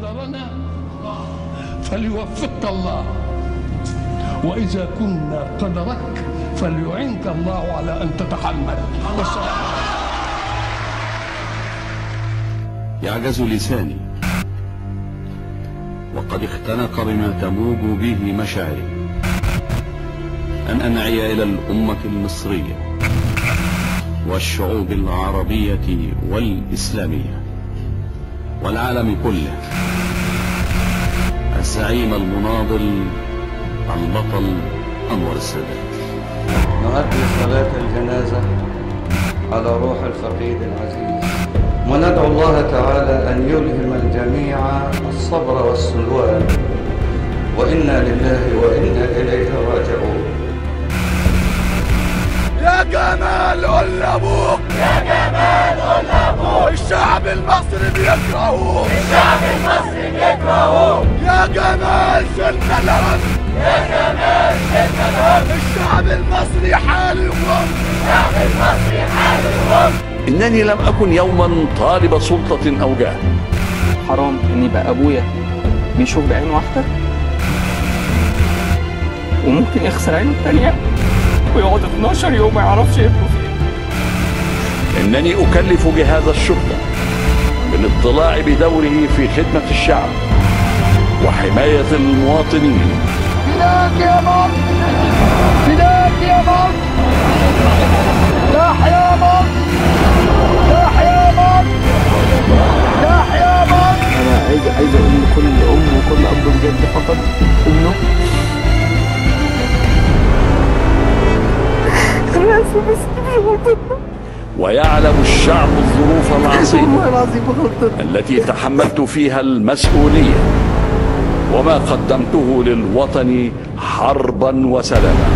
قدرنا فليوفقك الله، وإذا كنا قدرك فليعنك الله على أن تتحمل. والسلام. يعجز لساني وقد اختنق بما تموج به مشاعري أن أنعي إلى الأمة المصرية والشعوب العربية والإسلامية والعالم كله الزعيم المناضل البطل أنور السادات. نؤدي صلاة الجنازة على روح الفقيد العزيز، وندعو الله تعالى أن يلهم الجميع الصبر والسلوان، وإنا لله وإنا إليه راجعون. يا جمال قول لأبوك، يا جمال قول لأبوك، الشعب المصري بيكرهوك، الشعب المصري بيكرهوك. يا جمال شلنا الهم، يا جمال شلنا الهم، الشعب المصري حاله يغم، الشعب المصري حاله يغم. إنني لم أكن يوما طالب سلطة أو جاه. حرام إن يبقى أبويا بيشوف بعين واحدة وممكن يخسر عينه التانية ويقعد 12 يوم ما يعرفش ابنه فين. إنني أكلف جهاز الشرطة بالاطلاع بدوره في خدمة الشعب وحماية المواطنين. فداك يا مصر، فداك يا مصر، تحيا مصر، تحيا مصر، تحيا مصر. أنا عايز أقول لكل أم وكل أب بجد فقط ابنه. أنا آسفة بس دي مش غلطتنا. ويعلم الشعب الظروف العصيبة التي تحملت فيها المسؤولية وما قدمته للوطن حربا وسلاما.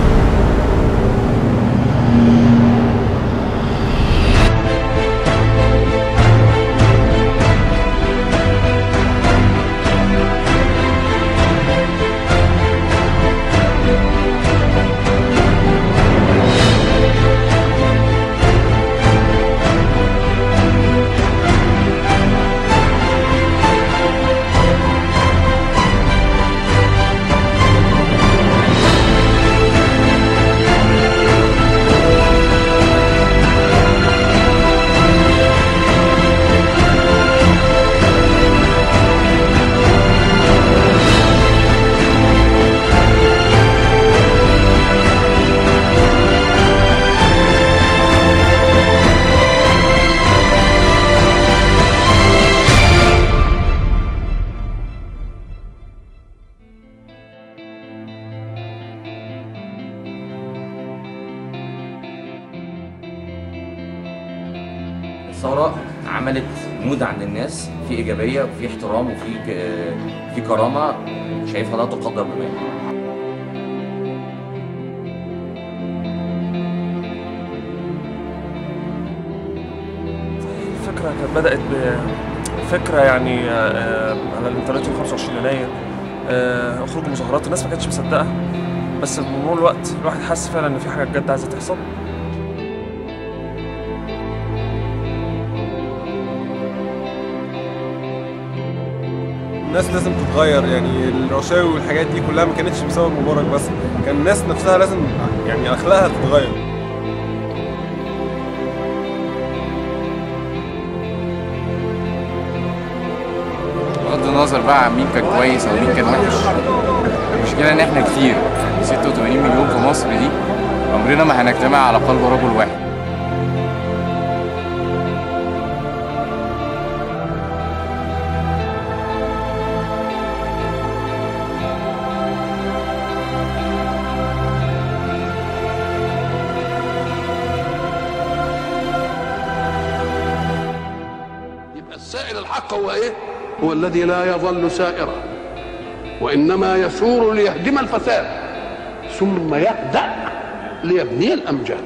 الثورة عملت mood عند الناس في إيجابية وفي احترام وفي في كرامة شايفها لا تقدر بمال. الفكرة كانت بدأت بفكرة يعني على الإنترنت يوم 25 يناير، خروج مظاهرات، الناس ما كانتش مصدقة، بس بمرور الوقت الواحد حس فعلا إن في حاجة بجد عايزة تحصل. الناس لازم تتغير، يعني الرشاوي والحاجات دي كلها ما كانتش بسبب مبارك بس، كان الناس نفسها لازم يعني اخلاقها تتغير. بغض النظر بقى عن مين كان كويس او مين كان وحش، المشكلة ان احنا كتير، 86 مليون في مصر دي عمرنا ما هنجتمع على قلب رجل واحد. السائل الحق هو ايه؟ هو الذي لا يظل سائرا، وانما يثور ليهدم الفساد ثم يهدأ ليبني الامجاد.